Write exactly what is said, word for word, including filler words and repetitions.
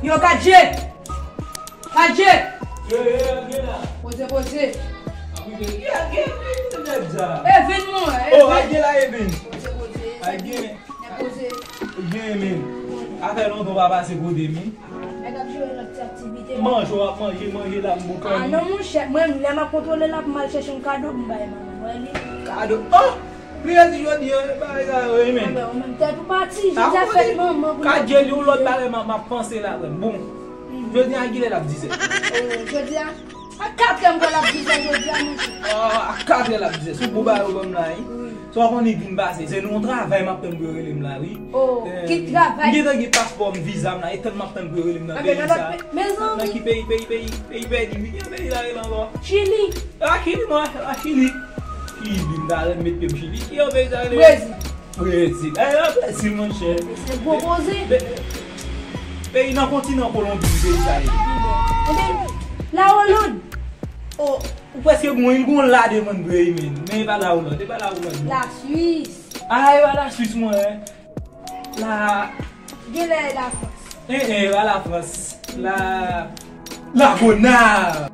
Yo, gad je! Gad je! Yo, yo, yo, gen la. Poze, poze. Api gen, gen, gen, gen, gen nèg sa. Evin mwen, oh, Evin. Gad gen la, Evin. Poze, poze. Gad gen. Nèg poze. Gen, men. Afè lontan w pa pase kote m, wi. Nèg ap jere lòt ti aktivite. Manje w ap manje, manje la m boukan. Ah, non, monchè, mwen, lè m ap kontwole l, ap m al chèche yon kado pou m bay manman. Mwen, li. Kado? Oh! Li redi jodi an, bagay sa yo, wi, men. Anben, ou menm tèt ou pati, jodi a fèt manman pou. Ka Dye li yon lòt bagay m ap, m ap panse la, frè m. Bon, jodi a, kilè l ap dizè? Oh, jodi a, a katrè m kwè l ap dizè jodi a, monchè. Ah, a katrè l ap dizè. Se yon bon bagay ou ban m la, wi. Wi. Sa w konnen vin pase, se nan yon travay m ap tann pou yo rele m la, wi. Oh, ki travay? M gentan gen paspò m, viza m la, e tann m ap tann pou yo rele m nan peyi sa. Nan ki peyi, peyi, peyi, peyi pèdi, wi, ki peyi la rele ankò? Chili. A Chili, mwen, a Chili. Chili, m ta renmen met pye m Chili. Ki yon peyi sa rele? Brezil. Brezil. Eh, la Brezil, monchè. Se gwo koze. Peyi nan kontinan Kolonbi, peyi sa rele. Ebyen, la Oland. Oh, ou prèske bon, wi, gon la devan vre, men. Men e pa la Oland, e pa la Oland, non. La Swis. Ah, e pa la Swis, mwen. La. Genlè e Lafrans. Eh, eh, pa Lafrans. La. La Gonav.